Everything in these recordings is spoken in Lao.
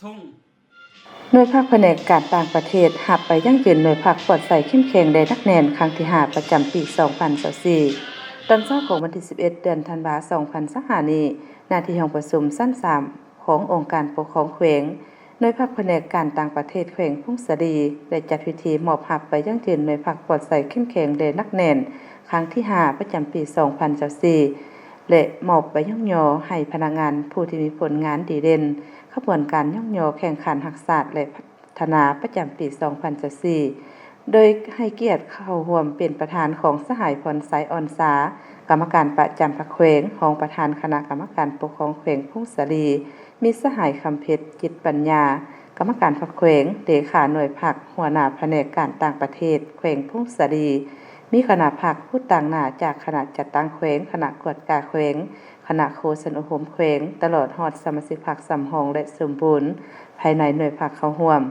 ທຸງ. ໜ່ວຍພັກພະແນກການຕ່າງປະເທດ ຮັບໃບຢັ້ງຢືນໜ່ວຍພັກປອດໃສເຂັ້ມແຂງ ແລະ ໜັກແໜ້ນ ຄັ້ງທີຫ້າ ປະຈຳປີສອງພັນຊາວສີ່. ຕອນເຊົ້າຂອງວັນທີສິບເອັດ ເດືອນທັນວາ ສອງພັນຊາວຫ້ານີ້, ໜ້າທີ່ຫ້ອງປະຊຸມຊັ້ນສາມຂອງອົງການປົກຄອງແຂວງ, ໜ່ວຍພັກພະແນກການຕ່າງປະເທດແຂວງຜົ້ງສາລີ ໄດ້ຈັດພິທີມອບຮັບໃບຢັ້ງຢືນໜ່ວຍພັກປອດໃສເຂັ້ມແຂງ ແລະ ໜັກແໜ້ນ ຄັ້ງທີຫ້າ ປະຈຳປີສອງພັນຊາວສີ່ ແລະ ມອບໃບຍ້ອງຍໍໃຫ້ພະນັກງານຜູ້ທີ່ມີຜົນງານດີເດັ່ນ, ຂະບວນການຍ້ອງຍໍແຂ່ງຂັນຮັກຊາດ ແລະ ພັດທະນາປະຈຳປີສອງພັນຊາວສີ່ ໂດຍໃຫ້ກຽດເຂົ້າຮ່ວມເປັນປະທານຂອງສະຫາຍ ພອນໄຊ ອ່ອນສາ, ກຳມະການປະຈຳພັກແຂວງ, ຮອງປະທານຄະນະກຳມະການປົກຄອງແຂວງຜົ້ງສາລີ, ມີສະຫາຍ ຄຳເພັດ ຈິດປັນຍາ, ກຳມະການພັກແຂວງ, ເລຂາໜ່ວຍພັກ, ຫົວໜ້າພະແນກການຕ່າງປະເທດແຂວງຜົ້ງສາລີ, ມີຄະນະພັກຜູ້ຕາງໜ້າຈາກຄະນະຈັດຕັ້ງແຂວງ, ຄະນະກວດກາແຂວງ, ຄະນະໂຄສະນຸອົບຮົມແຂວງ, ຕະຫຼອດຮອດສະມາຊິກພັກສຳຮອງ ແລະ ສົມບູນ ພາຍໃນໜ່ວຍພັກເຂົ້າຮ່ວມ.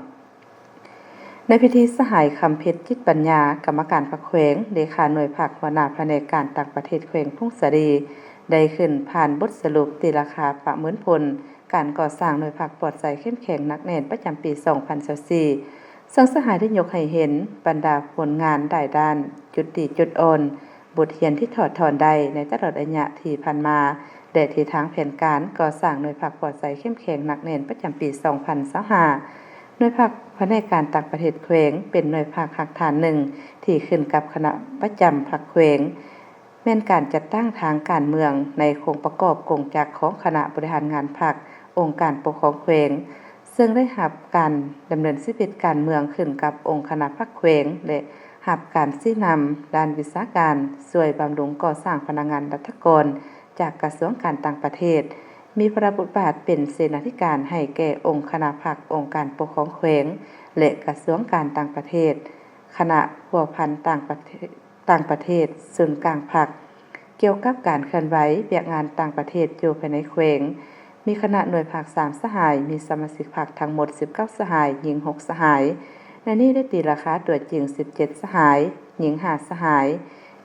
ໃນພິທີ, ສະຫາຍ ຄຳເພັດ ຈິດປັນຍາ, ກຳມະການພັກແຂວງ, ເລຂາໜ່ວຍພັກ, ຫົວໜ້າພະແນກການຕ່າງປະເທດແຂວງຜົ້ງສາລີ ໄດ້ຂຶ້ນຜ່ານບົດສະຫຼຸບຕີລາຄາປະເມີນຜົນການກໍ່ສ້າງໜ່ວຍພັກປອດໃສເຂັ້ມແຂງໜັກແໜ້ນປະຈຳປີສອງພັນຊາວສີ່ ເຊິ່ງສະຫາຍໄດ້ຍົກໃຫ້ເຫັນບັນດາຜົນງານຫຼາຍດ້ານ, ຈຸດດີຈຸດອ່ອນ, ບົດຮຽນທີ່ຖອດຖອນໄດ້ໃນຕະຫຼອດໄລຍະທີ່ຜ່ານມາ ແລະ ທິດທາງແຜນການກໍ່ສ້າງໜ່ວຍພັກປອດໃສເຂັ້ມແຂງໜັກແໜ້ນປະຈຳປີສອງພັນຊາວຫ້າ. ໜ່ວຍພັກພະແນກການຕ່າງປະເທດແຂວງ ເປັນໜ່ວຍພັກຮາກຖານໜຶ່ງທີ່ຂຶ້ນກັບຄະນະປະຈຳພັກແຂວງ, ແມ່ນການຈັດຕັ້ງທາງການເມືອງໃນໂຄງປະກອບກົງຈັກຂອງຄະນະບໍລິຫານງານພັກ, ອົງການປົກຄອງແຂວງ, ເຊິ່ງໄດ້ຮັບການດຳເນີນຊີວິດການເມືອງຂຶ້ນກັບອົງຄະນະພັກແຂວງ ແລະ ຮັບການຊີ້ນຳດ້ານວິຊາການ, ຊ່ວຍບຳລຸງກໍ່ສ້າງພະນັກງານລັດຖະກອນຈາກກະຊວງການຕ່າງປະເທດ, ມີພະລະບົດບາດເປັນເສນາທິການໃຫ້ແກ່ອົງຄະນະພັກ, ອົງການປົກຄອງແຂວງ ແລະ ກະຊວງການຕ່າງປະເທດ, ຄະນະພົວພັນຕ່າງປະເທດ, ຕ່າງປະເທດ, ສູນກາງພັກ, ກ່ຽວກັບການເຄື່ອນໄຫວວຽກງານຕ່າງປະເທດຢູ່ພາຍໃນແຂວງ, ມີຄະນະໜ່ວຍພັກສາມສະຫາຍ, ມີສະມາຊິກພັກທັງໝົດສິບເກົ້າສະຫາຍ, ຍິງຫົກສະຫາຍ. ໃນນີ້ໄດ້ຕີລາຄາຕົວຈິງສິບເຈັດສະຫາຍ, ຍິງຫ້າສະຫາຍ.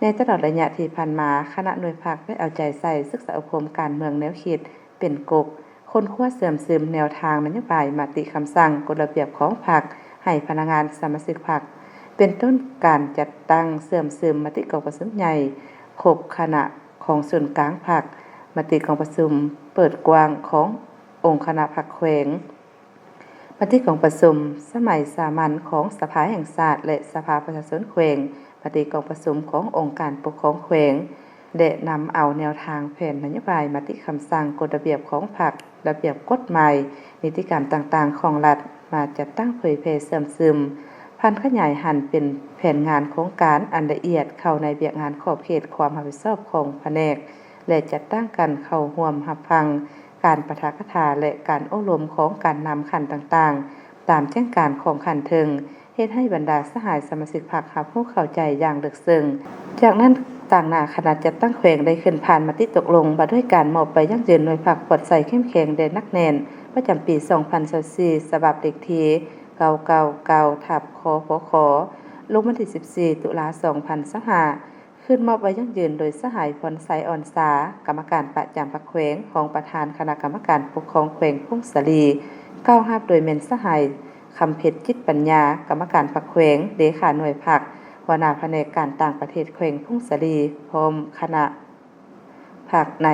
ໃນຕະຫຼອດໄລຍະທີ່ຜ່ານມາ, ຄະນະໜ່ວຍພັກໄດ້ເອົາໃຈໃສ່ສຶກສາອົບຮົມການເມືອງແນວຄິດເປັນກົກ, ຄົ້ນຄວ້າເຊື່ອມຊຶມແນວທາງນະໂຍບາຍ, ມະຕິຄຳສັ່ງ, ກົດລະບຽບຂອງພັກ ໃຫ້ພະນັກງານສະມາຊິກພັກ, ເປັນຕົ້ນການຈັດຕັ້ງເຊື່ອມຊຶມມະຕິກອງປະຊຸມໃຫຍ່ຄົບຄະນະຂອງສູນກາງພັກ, ມະຕິກອງປະຊຸມເປີດກວ້າງຂອງອົງຄະນະພັກແຂວງ, ມະຕິກອງປະຊຸມສະໄໝສາມັນຂອງສະພາແຫ່ງຊາດ ແລະ ສະພາປະຊາຊົນແຂວງ, ມະຕິກອງປະຊຸມຂອງອົງການປົກຄອງແຂວງ ແລະ ນຳເອົາແນວທາງແຜນນະໂຍບາຍ, ມະຕິຄຳສັ່ງ, ກົດລະບຽບຂອງພັກ, ລະບຽບກົດໝາຍ, ນິຕິກຳຕ່າງໆຂອງລັດ ມາຈັດຕັ້ງເຜີຍແຜ່ເຊື່ອມຊຶມ, ຜັນຂະຫຍາຍຫັນເປັນແຜນງານໂຄງການອັນລະອຽດເຂົ້າໃນວຽກງານຂອບເຂດຄວາມຮັບຜິດຊອບຂອງພະແນກ ແລະ ຈັດຕັ້ງການເຂົ້າຮ່ວມຮັບຟັງການປາຖະກະຖາ ແລະ ການໂອ້ລົມຂອງການນຳຂັ້ນຕ່າງໆ ຕາມແຈ້ງການຂອງຂັ້ນເທິງ, ເຮັດໃຫ້ບັນດາສະຫາຍສະມາຊິກພັກຮັບຮູ້ເຂົ້າໃຈຢ່າງເລິກເຊິ່ງ. ຈາກນັ້ນ, ຕາງໜ້າຄະນະຈັດຕັ້ງແຂວງໄດ້ຂຶ້ນຜ່ານມະຕິຕົກລົງວ່າດ້ວຍການມອບໃບຢັ້ງຢືນໜ່ວຍພັກປອດໃສເຂັ້ມແຂງ ແລະ ໜັກແໜ້ນ ປະຈຳປີສອງພັນຊາວສີ່ ສະບັບເລກທີເກົ້າເກົ້າເກົ້າ ທັບ ຄພຄ ລົງວັນທີສິບສີ່ ຕຸລາ ສອງພັນຊາວຫ້າ. ຂຶ້ນມອບໃບຢັ້ງຢືນໂດຍສະຫາຍ ພອນໄຊ ອ່ອນສາ, ກຳມະການປະຈຳພັກແຂວງ, ຮອງປະທານຄະນະກຳມະການປົກຄອງແຂວງຜົ້ງສາລີ, ກ່າວຮັບໂດຍແມ່ນສະຫາຍ ຄຳເພັດ ຈິດປັນຍາ, ກຳມະການພັກແຂວງ, ເລຂາໜ່ວຍພັກ, ຫົວໜ້າພະແນກການຕ່າງປະເທດແຂວງຜົ້ງສາລີ ພ້ອມຄະນະພັກ. ໃນ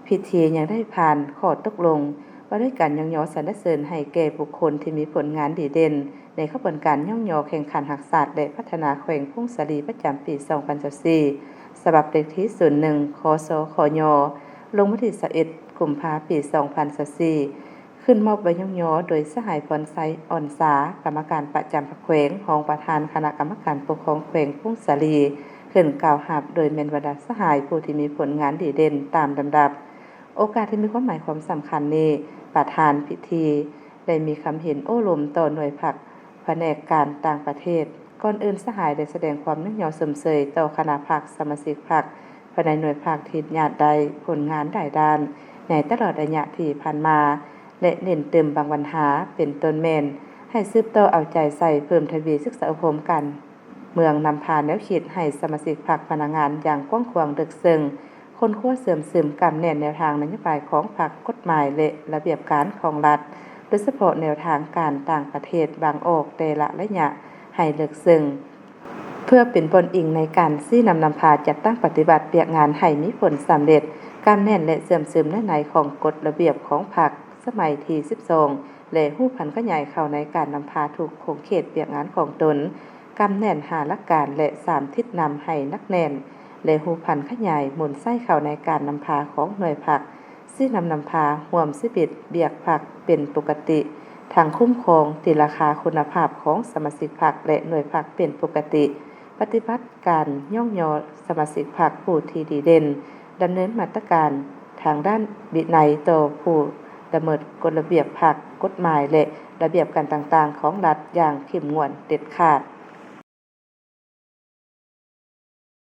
ພິທີຍັງໄດ້ຜ່ານຂໍ້ຕົກລົງວ່າດ້ວຍການຍ້ອງຍໍສັນລະເສີນໃຫ້ແກ່ບຸກຄົນທີ່ມີຜົນງານດີເດັ່ນ ໃນຂະບວນການຍ້ອງຍໍແຂ່ງຂັນຮັກຊາດ ແລະ ພັດທະນາແຂວງຜົ້ງສາລີ ປະຈຳປີສອງພັນຊາວສີ່ ສະບັບເລກທີສູນໜຶ່ງ ຄສຄຍ ລົງວັນທີຊາວເອັດ ກຸມພາ ປີສອງພັນຊາວສີ່. ຂຶ້ນມອບໃບຍ້ອງຍໍໂດຍສະຫາຍ ພອນໄຊ ອ່ອນສາ, ກຳມະການປະຈຳພັກແຂວງ, ຮອງປະທານຄະນະກຳມະການປົກຄອງແຂວງຜົ້ງສາລີ, ຂຶ້ນກ່າວຮັບໂດຍແມ່ນບັນດາສະຫາຍຜູ້ທີ່ມີຜົນງານດີເດັ່ນຕາມລຳດັບ. ໂອກາດທີ່ມີຄວາມໝາຍຄວາມສຳຄັນນີ້, ປະທານພິທີໄດ້ມີຄຳເຫັນໂອ້ລົມຕໍ່ໜ່ວຍພັກພະແນກການຕ່າງປະເທດ. ກ່ອນອື່ນ, ສະຫາຍໄດ້ສະແດງຄວາມຍ້ອງຍໍຊົມເຊີຍຕໍ່ຄະນະພັກ, ສະມາຊິກພັກພາຍໃນໜ່ວຍພັກທີ່ຍາດໄດ້ຜົນງານຫຼາຍດ້ານໃນຕະຫຼອດໄລຍະທີ່ຜ່ານມາ ແລະ ເນັ້ນຕື່ມບາງບັນຫາ, ເປັນຕົ້ນແມ່ນໃຫ້ສືບຕໍ່ເອົາໃຈໃສ່ເພີ່ມທະວີສຶກສາອົບຮົມການ ເມືອງນຳພາແນວຄິດໃຫ້ສະມາຊິກພັກ, ພະນັກງານຢ່າງກວ້າງຂວາງເລິກເຊິ່ງ, ຄົ້ນຄວ້າເຊື່ອມຊຶມກຳແໜ້ນແນວທາງນະໂຍບາຍຂອງພັກ, ກົດໝາຍ ແລະ ລະບຽບການຂອງລັດ, ໂດຍສະເພາະແນວທາງການຕ່າງປະເທດບາງອອກແຕ່ລະໄລຍະໃຫ້ເລິກເຊິ່ງ ເພື່ອເປັນບ່ອນອີງໃນການຊີ້ນຳນຳພາຈັດຕັ້ງປະຕິບັດວຽກງານໃຫ້ມີຜົນສຳເລັດ, ກຳແໜ້ນ ແລະ ເຊື່ອມຊຶມເນື້ອໃນຂອງກົດລະບຽບຂອງພັກສະໄໝທີສິບສອງ ແລະ ຮູ້ຜັນຂະຫຍາຍເຂົ້າໃນການນຳພາທຸກຂົງເຂດວຽກງານຂອງຕົນ, ກຳແໜ້ນຫ້າຫຼັກການ ແລະ ສາມທິດນຳໃຫ້ໜັກແໜ້ນ ແລະ ຮູ້ຜັນຂະຫຍາຍໝູນໃຊ້ເຂົ້າໃນການນຳພາຂອງໜ່ວຍພັກ, ຊີ້ນຳນຳພາຮ່ວມຊີວິດວຽກພັກເປັນປົກກະຕິ, ທັງຄຸ້ມຄອງຕີລາຄາຄຸນນະພາບຂອງສະມາຊິກພັກ ແລະ ໜ່ວຍພັກເປັນປົກກະຕິ, ປະຕິບັດການຍ້ອງຍໍສະມາຊິກພັກຜູ້ທີ່ດີເດັ່ນ, ດຳເນີນມາດຕະການທາງດ້ານວິໄນຕໍ່ຜູ້ລະເມີດກົດລະບຽບພັກ, ກົດໝາຍ ແລະ ລະບຽບການຕ່າງໆຂອງລັດຢ່າງເຂັ້ມງວດເດັດຂາດ.